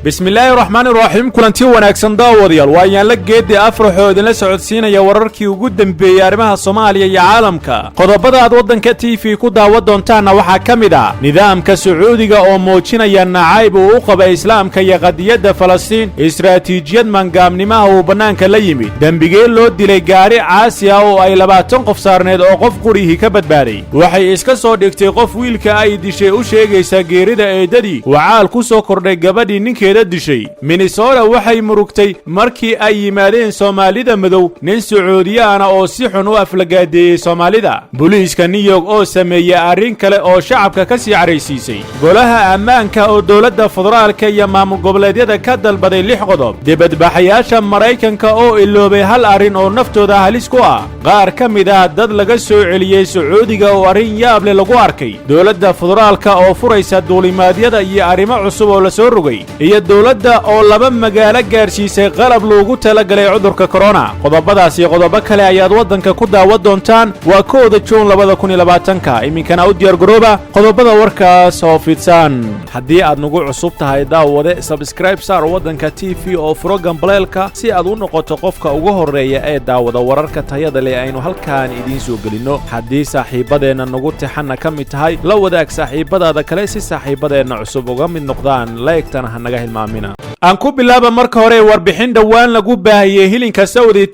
Bismillaahi raxmaani raxiim. Kulanti wanaagsan, daawadayaal. Waa Yaanla Geeddi Afraxoo idinla socodsiinaya wararkii ugu dembeeyey arrimaha Soomaaliya iyo caalamka. Qodobada aad Waddanka TV ku daawan doontaanna waxaa ka mid ah nidaamka Sacuudiga oo muujinaya nacayb uu u qaba Islaamka iyo qadiyadda Falastiin, istaraatiijiyad mangaamnimaha uu bannaanka la yimid, dembigee loo dilay gaadhi caasi ah oo ay 20 qof saarneed oo qof qurihii ka badbaaday, waxay iska soo dhigtay qof wiilka ay dishay u sheegaysa geerida eeddadii, wacaal ku soo kordhay gabadhii ninkeeda dishay, Minnesota waxay murugtay markii ay yimaadeen Soomaalida madow, nin Sacuudiyaana oo si xun u aflagaadeeyey Soomaalida, booliiska New York oo sameeyey arrin kale oo shacabka ka sii caraysiisay, Golaha Ammaanka oo dowladda federaalka iyo maamul goboleedyada ka dalbaday lix qodob, dibadbaxayaasha Maraykanka oo iloobay hal arrin oo naftooda halis ku ah, qaar ka mid ah dad laga soo celiyey Sacuudiga oo arrin yaab leh lagu arkay, dowladda federaalka oo furaysa duulimaadyada iyo arrimo cusub oo la soo rogay, iyo dowladda oo laba magaalo gaarsiisay qalab loogu talagalay cudurka korona. Qodobadaas iyo qodobo kale ayaad Waddanka ku daawan doontaan. Waa 1da Juun 2020-ka. Iminkana u diyaar garooba qodobada warkaas oo fidsan. Haddii aad nagu cusub tahay, daawade, subscribe saar Waddanka TV oo furo gambaleelka si aad u noqoto qofka ugu horreeya ee daawada wararka tayada leh aynu halkaan idiin soo gelinno. Haddii saaxiibbadeenna nagu tixanna ka mid tahay, la wadaag saaxiibbadaada kale si saaxiibbadeenna cusub uga mid noqdaan. Like-tana ha naga hilmaamina. Aan ku bilaaba marka hore. Warbixin dhowaan lagu baahiyey hilinka Saudi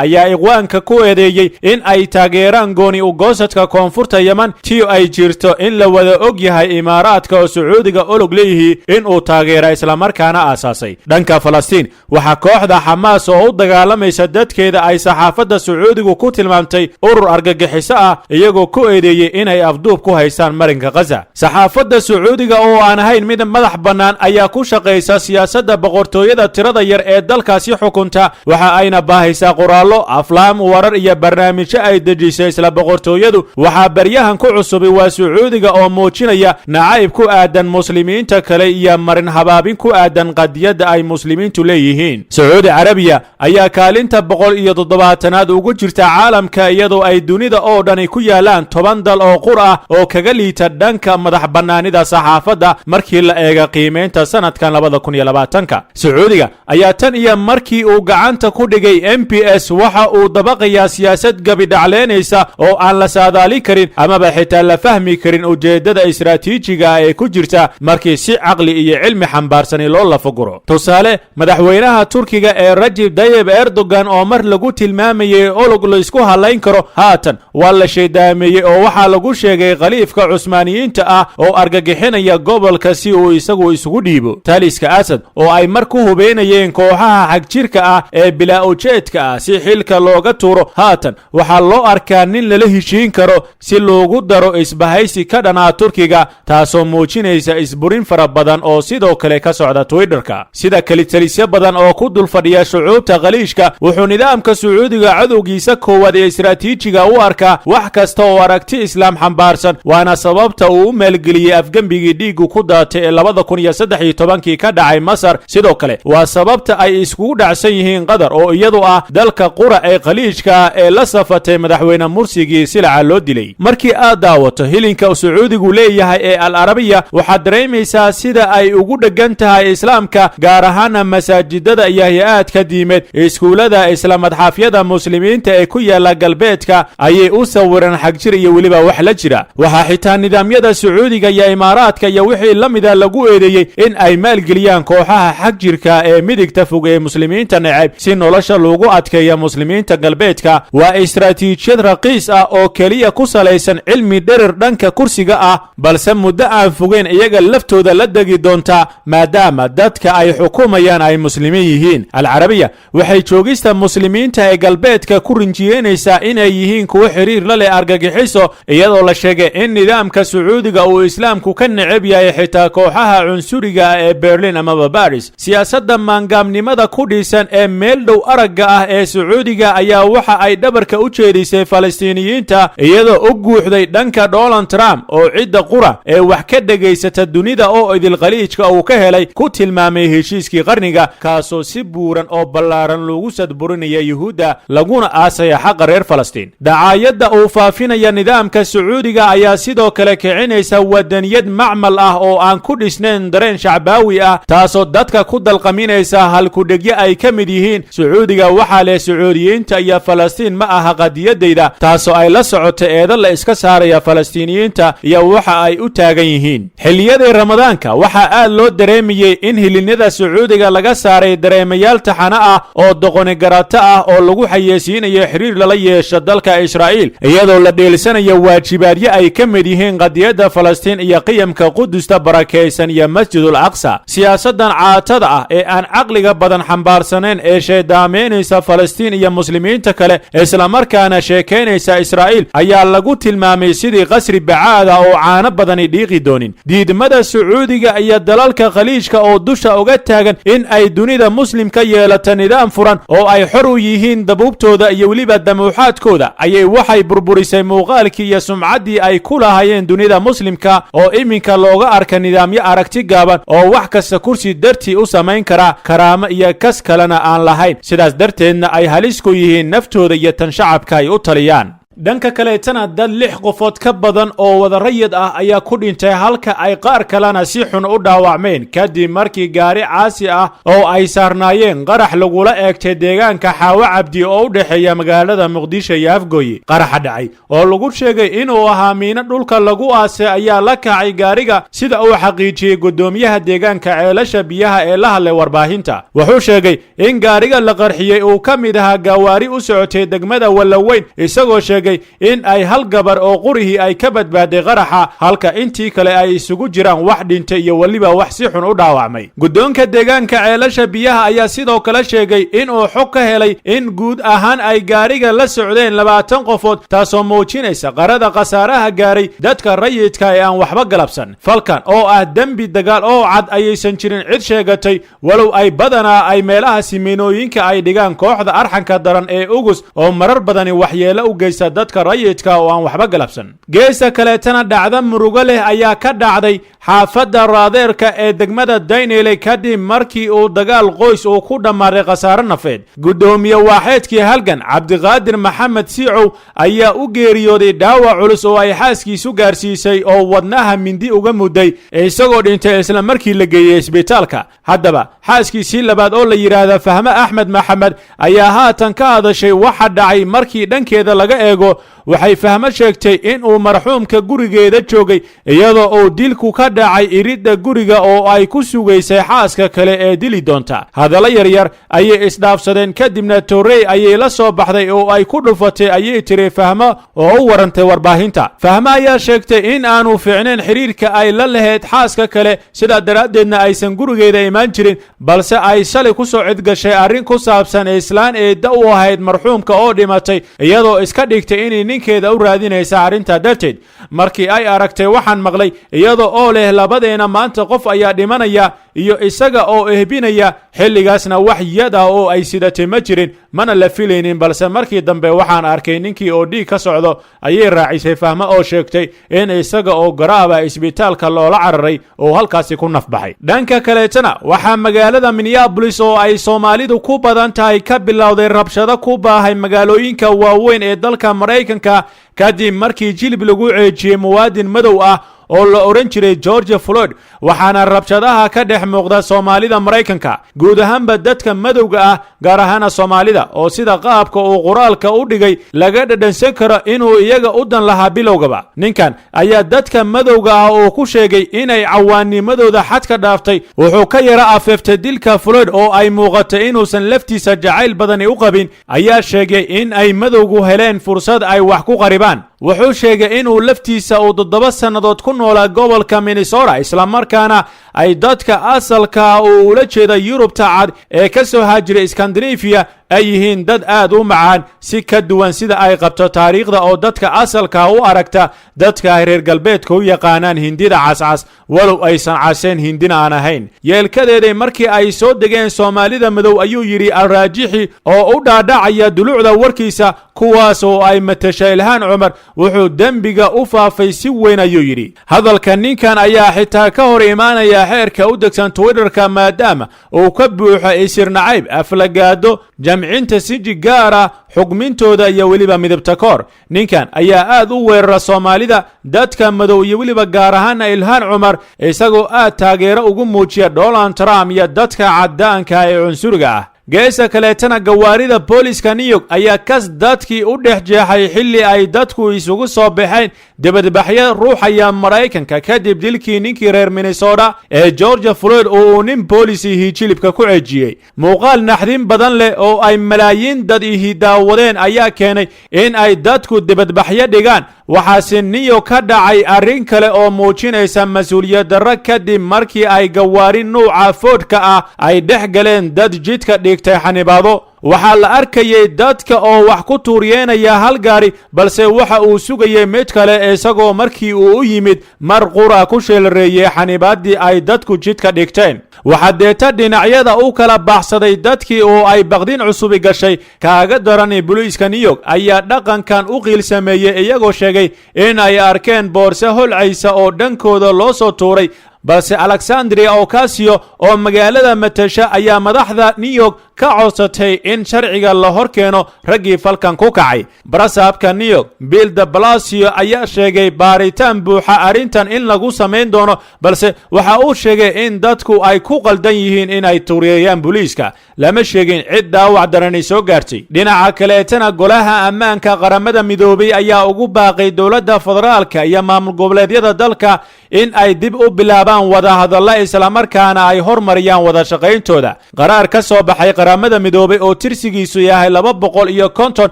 ayaa Iqwaanka ku eedeeyey in ay taageeraan gooni ugoosadka koonfurta Yeman, tii ay jirto in la wada og yahay Imaaraadka oo Sacuudiga olog leeyihii in uu taageera islamarkaana aasaasay. Dhanka Falastiin, waxaa kooxda Xamaas oo u dagaalamaysa dadkeeda ay saxaafadda Sacuudigu ku tilmaamtay urur argagixiso ah, iyagoo ku eedeeyey inay afduub ku haystaan marinka Khaza. Saxaafadda Sacuudiga oo aan ahayn mid madax bannaan ayaa ku shaqaysa siyaasadda boqortooyada tirada yar ee dalkaasi xukunta. Waxa ayna baahaysaa qoraallo, aflaam, warar iyo barnaamijyo ay dejisay isla boqortooyadu. Waxaa baryahan ku cusubi waa Sacuudiga oo muujinaya nacayb ku aadan Muslimiinta kale iyo marin habaabin ku aadan qadiyadda ay Muslimiintu leeyihiin. Sacuudi Carabiya ayaa kaalinta 170aad ugu jirta caalamka, iyadoo ay dunida oo dhani ku yaalaan 10 dal oo qur ah oo kaga liita dhanka madax bannaanida saxaafadda markii la eega qiimaynta sanadkan 2020-ka. Sacuudiga ayaa tan iyo markii uu gacanta ku dhigay MBS waxa uu dabaqayaa siyaasad gabidhacleynaysa oo aan la saadaalin karin amaba xitaa la fahmi karin ujeeddada istaraatiijiga ah ee ku jirta markii si caqli iyo cilmi xambaarsani loo lafaguro. Tusaale, madaxweynaha Turkiga ee Rajib Dayib Erdogan oo mar lagu tilmaamayey olog laysku hadlayn karo, haatan waa la shaydaameeyey oo waxaa lagu sheegay khaliifka Cusmaaniyiinta ah oo argagixinaya gobolka si uu isagu isugu dhiibo taliska Asad oo ay mar ku hubeynayeen kooxaha xagjirka ah ee bilaa ujeedka ah si xilka looga tuuro, haatan waxaa loo arkaa nin lala heshiin karo si loogu daro isbahaysi ka dhanaa Turkiga, taasoo muujinaysa isburin fara badan oo sidoo kale ka socda Twitterka. Sida kelitalisyo badan oo ku dul fadhiya shucuubta Khaliijka, wuxuu nidaamka Sacuudiga cadowgiisa koowaad ee istaraatiijiga u arkaa wax kasta oo aragti Islaam xambaarsan, waana sababta uu u maalgeliyey afgembigii dhiiggu ku daatay ee 2013-kii ka dhacay Masar. Sidoo kale waa sababta ay iskugu dhacsan yihiin Qatar, oo iyadu ah dalka qura ee Khaliijka ee la safatay madaxweyne Mursigii silaca loo dilay. Markii aad daawato hilinka Sacuudigu leeyahay ee Al Arabiya, waxaad dareemaysaa sida ay ugu dheggan tahay Islaamka, gaar ahaana masaajidada iyo hay-aadka diimeed. Iskuullada isla madxafyada Muslimiinta ee ku yaala galbeedka ayay u sawiraan xagjir iyo weliba wax la jira. Waxaa xitaa nidaamyada Sacuudiga iyo Imaaraadka iyo wixii la mida lagu eedeeyey in ay maalgeliyaan kooxaha xagjirka ee midigta fog ee Muslimiinta neceb si nolosha loogu adkeeya Muslimiinta galbeedka. Waa istaraatiijiyad raqiis ah oo keliya ku salaysan cilmi dherer dhanka kursiga ah, balse muddo aan fogeyn iyaga laftooda la degi doontaa, maadaama dadka ay xukumayaan ay Muslimiin yihiin. Alcarabiya waxay joogista Muslimiinta ee galbeedka ku rinjiyeynaysaa inay yihiin kuwo xiriir la leh argagixiso, iyadoo la sheegay in nidaamka Sacuudiga uu Islaamku ka neceb yahay xitaa kooxaha cunsuriga ah ee Berlin amaba Baris. Siyaasadda maangaamnimada ku dhisan ee meel dhow aragga ah ee Sacuudiga ayaa waxa ay dhabarka u jeedisay Falastiiniyiinta, iyadoo u guuxday dhanka Donald Trump oo cidda qura ee wax ka dhegaysata dunida oo idil Khaliijka uu ka helay ku tilmaamay heshiiskii qarniga, kaasoo si buuran oo ballaaran loogu sadburinaya Yuhuudda laguna aasaya xaqa reer Falastiin. Dacaayadda uu faafinaya nidaamka Sacuudiga ayaa sidoo kale kicinaysa wadaniyad macmal ah oo aan ku dhisnayn dareen shacbaawi ah, taasoo Dadka ku dalqaminaysa halkudhegyo ay ka mid yihiin "Sacuudiga waxaa leh Sacuudiyiinta" iyo "Falastiin ma aha qadiyadayda", taasoo ay la socota eedo la iska saaraya Falastiiniyiinta iyo waxa ay u taagan yihiin. Xilliyadii Ramadaanka waxaa aad loo dareemayey in hilinyada Sacuudiga laga saaray dareemayaal taxano ah oo doqoni garato ah oo lagu xayeysiinayo xiriir lala yeesho dalka Israa'iil, iyadoo la dheelisanayo waajibaadyo ay ka mid yihiin qadiyadda Falastiin iyo qiyamka Qudusta barakaysan iyo Masjidul Aqsa. Siyaasaddan caatada ah ee aan caqliga badan xambaarsanayn ee sheedaameynaysa Falastiin iyo Muslimiinta kale, islamarkaana sheekaynaysa Israa'iil, ayaa lagu tilmaamay sidii qasri bacaada oo caano badani dhiiqi doonin. Diidmada Sacuudiga iyo dalalka Khaliijka oo dusha uga taagan in ay dunida Muslimka yeelato nidaam furan oo ay xor u yihiin dabuubtooda iyo weliba damuuxaadkooda ayay waxay burburisay muuqaalkii iyo sumcaddii ay ku lahaayeen dunida Muslimka, oo iminka looga arka nidaamyo aragti gaaban oo wax kasta kursi dartii u samayn kara, karaamo iyo kas kalena aan lahayn, sidaas darteedna ay halis ku yihiin naftooda iyo tan shacabka ay u taliyaan. Dhanka kaleetana, dad lix qofood ka badan oo wada rayid ah ayaa ku dhintay, halka ay qaar kalena si xun u dhaawacmeen, kadib markii gaari caasi ah oo ay saarnaayeen qarax lagula eegtay deegaanka Xaawo Cabdi oo u dhexeeya magaalada Muqdisho iyo Afgooye. Qaraxa dhacay oo lagu sheegay inuu ahaa miino dhulka lagu aasay ayaa la kacay gaariga, sida uu xaqiijiyey guddoomiyaha deegaanka Ceelasha Biyaha ee la hadlay warbaahinta. Wuxuu sheegay in gaariga la qarxiyey uu ka mid ahaa gawaari u socotay degmada Wallaweyn, isagoo sheegay in ay hal gabar oo qurihii ay ka badbaaday qaraxa, halka intii kale ay isugu jiraan wax dhintay iyo weliba wax si xun u dhaawacmay. Guddoonka deegaanka Ceelasha Biyaha ayaa sidoo kale sheegay inuu xog ka helay in guud ahaan ay gaariga la socdeen 20 qofood, taasoo muujinaysa qarada khasaaraha gaaray dadka rayidka ee aan waxba galabsan. Falkan oo ah dembi dagaal oo cad ayaysan jirin cid sheegatay, walow ay badanaa ay meelaha siminooyinka ay dhigaan kooxda arxanka daran ee Ugus oo marar badani waxyeelo u geysta dadka rayidka oo aan waxba galabsan. Geesa kaleetana, dhacdo murugo leh ayaa ka dhacday xaafadda Raadeerka ee degmada Daynele, kadib markii uu dagaal qoys uu ku dhammaaday khasaare nafeed. Guddoomiye waaxeedkii Halgan Cabdiqaadir Maxamed Siicow ayaa u geeriyooday dhaawac culus oo ay xaaskiisu gaarsiisay oo wadnaha mindi uga mudday, isagoo dhintay isla markii la geeyey isbitaalka. Haddaba, xaaskiisii labaad oo la yidhaahda Fahme Axmed Maxamed ayaa haatan ka hadashay waxa dhacay. Markii dhankeeda laga eego, waxay Fahmo sheegtay in uu marxuumka gurigeeda joogay, iyadoo uu dilku ka dhacay iridda guriga oo ay ku sugaysay xaaska kale ee dili doonta. Hadallo yaryar ayay isdhaafsadeen, kadibna torrey ayay la soo baxday oo ay ku dhufatay, ayay tiri Fahmo oo u warantay warbaahinta. Fahmo ayaa sheegtay in aanu fiicnayn xiriirka ay la lahayd xaaska kale, sidaa daraaddeedna aysan gurigeeda imaan jirin, balse ay shalay ku soo cidgashay arrin ku saabsan islaan eedda u ahayd marxuumka oo dhimatay, iyadoo iska dhigtay inay ninkeeda u raadinaysa arrintaa darteed. "Markii ay aragtay waxaan maqlay iyada oo leh 'Labadeena maanta qof ayaa dhimanaya' iyo isaga oo ehbinaya. Xilligaasna wax yad ah oo ay sidatay ma jirin, mana la filaynin, balse markii dambe waxaan arkay ninkii oo dhiig ka socdo," ayay raacisay Fahmo oo sheegtay in isaga oo garaaba isbitaalka loola cararay oo halkaasi ku nafbaxay. Dhanka kaleetana, waxaa magaalada Minneabolis oo ay Soomaalidu ku badan tahay ka bilowday rabshado ku baahay magaalooyinka waaweyn ee dalka Maraykanka, kadib markii jilib lagu ceejiyey muwaadin madow ah oo la odhan jiray George Floyd. Waxaana rabshadaha ka dhex muuqda Soomaalida Maraykanka, guud ahaanba dadka madowga ah, gaar ahaana Soomaalida, oo sida qaabka uu qoraalka u dhigay laga dhadhansan karo inuu iyaga u dan lahaa bilowgaba. Ninkan ayaa dadka madowga ah uu ku sheegay inay cawaannimadooda xadka dhaaftay. Wuxuu ka yara afeeftay dilka Floyd oo ay muuqatay inuusan laftiisa jacayl badani u qabin, ayaa sheegay in ay madowgu heleen fursad ay wax ku qaribaan. Wuxuu sheegay inuu laftiisa uu 7 sannadood ku noolaa gobolka Minnesota, islamarkaana ay dadka asalka uu ula jeeda Yurubta cad ee ka soo haajiray Skandinafiya ay yihiin dad aad u macaan, si ka duwan sida ay qabto taariikhda oo dadka asalka u aragta dadka ay reer galbeedka u yaqaanaan Hindida cascas, walow aysan caseen, Hindina aan ahayn. Yeelkadeeday markii ay soo degeen Soomaalida madow, ayuu yidhi Alraajixi oo u dhaadhacaya dulucda warkiisa, kuwaas oo ay matasha Ilhaan Cumar. Wuxuu dembiga u faafay si weyn, ayuu yidhi. Hadalka ninkan ayaa xitaa ka hor imaanaya xeerka u degsan Twitterka, maadaama uu ka buuxo isir nacayb, aflagaado. Jamcinta sinji gaar ah, xugmintooda iyo weliba midabta koor. Ninkan ayaa aad u weerara Soomaalida, dadka madow iyo weliba gaar ahaana Ilhaan Cumar, isagoo aad taageero ugu muujiya Donald Trump iyo dadka caddaanka ee cunsuriga ah. Geesa kaleetana, gawaarida booliska New York ayaa kas dadkii u dhex jeexay xilli ay dadku isugu soo baxeen dibadbaxyo ruuxaya Maraykanka kadib dilkii ninkii reer Minnesota ee George Floyd oo uu nin boolisihii jilibka ku cejiyey. Muuqaal naxdin badan leh oo ay malaayiin dad ihi daawadeen ayaa keenay in ay dadku dibadbaxyo dhigaan. Waxaase New York ka dhacay arrin kale oo muujinaysa mas-uuliyad darro, kadib markii ay gawaari nuuca Fordka ah ay dhex galeen dad jidka dhigtay xanibaado. Waxaa la arkayay dadka oo wax ku tuuriyeenaya hal gaari, balse waxa uu sugayay mid kale, isagoo markii uu u yimid mar qura ku sheelreeyey xanibaaddii ay dadku jidka dhigteen. Waxaa deeta dhinacyada u kala baxsaday dadkii oo ay baqdin cusubi gashay. Kaaga darani, booliiska New York ayaa dhaqankan u qiil sameeyey, iyagoo sheegay in ay arkeen boorse holcaysa oo dhankooda loo soo tuuray. Balse Alexandria Ocasio oo magaalada matasha ayaa madaxda New York ka codsatay in sharciga la hor keeno raggii falkan ku kacay. Barasaabka New York, Bill de Blasio, ayaa sheegay baaritaan buuxa arrintan in lagu samayn doono, balse waxa uu sheegay in dadku ay ku qaldan yihiin in ay tuuriyeeyaan booliiska. Lama sheegin cid dhaawac darani soo gaartay. Dhinaca kaleetana, Golaha Ammaanka Qaramada Midoobay ayaa ugu baaqay dowladda federaalka iyo maamul goboleedyada dalka in ay dib u bilaabaan wadahadalla, islamarkaana ay hormariyaan wada shaqayntooda. Qaraar ka soo baxay Qaramada Midoobay oo tirsigiisu yahay 250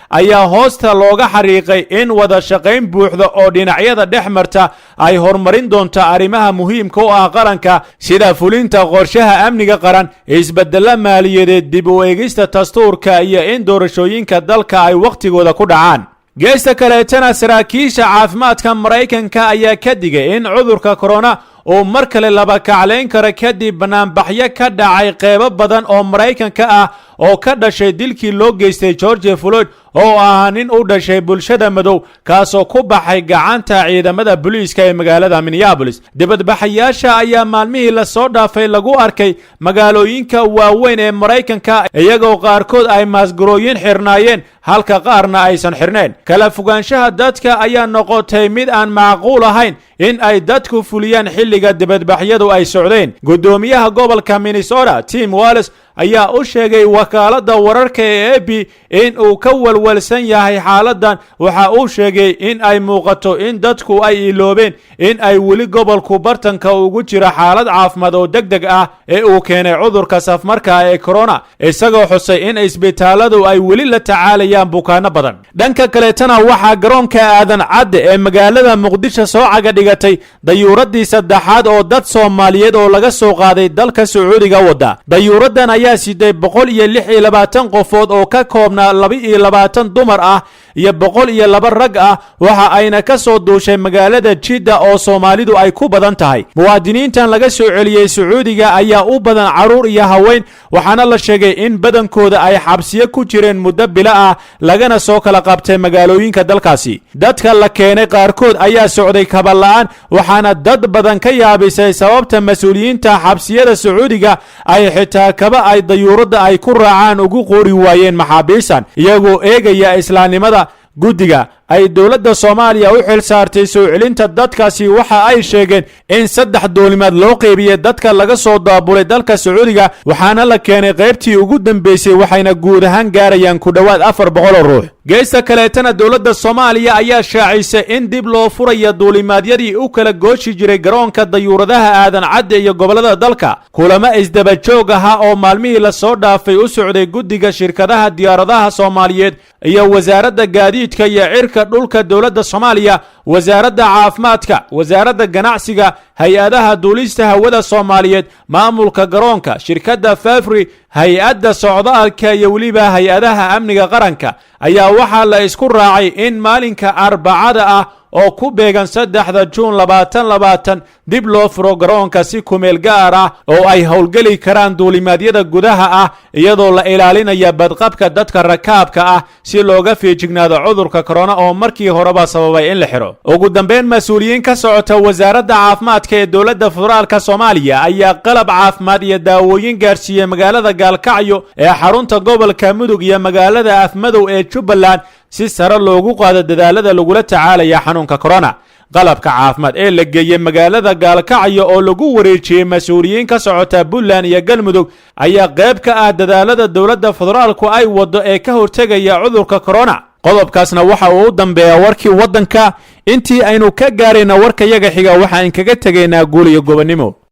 ayaa hoosta looga xariiqay in wada shaqayn buuxda oo dhinacyada dhex marta ay horumarin doonto arrimaha muhiimka u ah qaranka, sida fulinta qorshaha amniga qaran, isbedelo maaliyadeed, dib u eegista dastuurka iyo in doorashooyinka dalka ay wakhtigooda ku dhacaan. Geesta kaleetana, saraakiisha caafimaadka Maraykanka ayaa ka digay in cudurka corona uu mar kale laba kaclayn karo, kadib banaanbaxyo ka dhacay qeybo badan oo Maraykanka ah oo ka dhashay dilkii loo geystay George Floyd, oo ahaa nin u dhashay bulshada madow, kaasoo ku baxay gacanta ciidamada booliiska ee magaalada Minneapolis. Dibadbaxayaasha ayaa maalmihii lasoo dhaafay lagu arkay magaalooyinka waaweyn ee Maraykanka, iyagoo qaarkood ay maasgarooyin xirnaayeen halka qaarna aysan xirnayn. Kala fogaanshaha dadka ayaa noqotay mid aan macquul ahayn in ay dadku fuliyaan xilliga dibadbaxyadu ay socdeen. Guddoomiyaha gobolka Minnesota, Tim Walz, ayaa u sheegay wakaaladda wararka ee AP in uu ka walwalsan yahay xaaladan. Waxa uu sheegay in ay muuqato in dadku ay iloobeen in ay weli gobolku bartanka ugu jira xaalad caafimaad oo deg deg ah ee uu keenay cudurka safmarka ee corona, isagoo xusay in isbitaaladu ay weli la tacaalayaan bukaano badan. Dhanka kaleetana, waxaa garoonka Aadan Cadde ee magaalada Muqdisho soo caga dhigatay dayuuraddii saddexaad oo dad Soomaaliyeed oo laga soo qaaday dalka Sacuudiga wadda. Dayuuraddan ayaa siday 126 qofood oo ka koobnaa 22 dumar ah iyo 102 rag ah, waxa ayna ka soo duushay magaalada Jidda oo Soomaalidu ay ku badan tahay. Muwaadiniintan laga soo celiyey Sacuudiga ayaa u badan carruur iyo haween, waxaana la sheegay in badankooda ay xabsiyo ku jireen muddo bilo ah, lagana soo kala qabtay magaalooyinka dalkaasi. Dadka la keenay qaarkood ayaa socday kaba la'aan, waxaana dad badan ka yaabisay sababta mas-uuliyiinta xabsiyada Sacuudiga ay xitaa kaba ay dayuuradda ay ku raacaan ugu qoori waayeen maxaabiistan, iyagoo eegaya islaamnimada. Guddiga ay dowladda Soomaaliya u xil saartay soo celinta dadkaasi waxa ay sheegeen in saddex duulimaad loo qeybiyey dadka laga soo daabulay dalka Sacuudiga, waxaana la keenay qaybtii ugu dambeysay, waxayna guud ahaan gaarayaan ku dhowaad 400 oo ruux. Geesta kaleetana, dowladda Soomaaliya ayaa shaacisay in dib loo furaya duulimaadyadii u kala gooshi jiray garoonka dayuuradaha Aadan Cadde iyo gobollada dalka. Kulamo isdaba joog ahaa oo maalmihii lasoo dhaafay u socday guddiga shirkadaha diyaaradaha Soomaaliyeed iyo Wasaaradda Gaadiidka iyo Cirka Dhulka dowladda Soomaaliya, Wasaaradda Caafimaadka, Wasaaradda Ganacsiga, hay-adaha duulista hawada Soomaaliyeed, maamulka garoonka, shirkadda Fafri, hay-adda socdaalka iyo weliba hay-adaha amniga qaranka, ayaa waxaa la isku raacay in maalinka Arbacada ah oo ku beegan 3-da Juun 2020 dib loo furo garoonka si kumeel gaar ah oo ay howlgeli karaan duulimaadyada gudaha ah, iyadoo la ilaalinaya badqabka dadka rakaabka ah, si looga feejignaado cudurka korona oo markii horeba sababay in la xidho. Ugu dambeyn, mas-uuliyiin ka socota Wasaaradda Caafimaadka ee Dowladda Federaalka Soomaaliya ayaa qalab caafimaad iyo daawooyin gaarsiiyey magaalada Gaalkacyo ee xarunta gobolka Mudug iyo magaalada Afmadow ee Jubbaland, si sare loogu qaado dadaalada lagula tacaalaya xanuunka corona. Qalabka caafimaad ee la geeyey magaalada Gaalkacyo oo lagu wareejiyey mas-uuliyiin ka socota Puntland iyo Galmudug ayaa qayb ka ah dadaalada dowladda federaalku ay waddo ee ka hortegaya cudurka corona. Qodobkaasna waxa uu u dambeeyaa warkii waddanka. Intii aynu ka gaarayna warka yaga xiga, waxaan kaga tegaynaa guul iyo gobonnimo.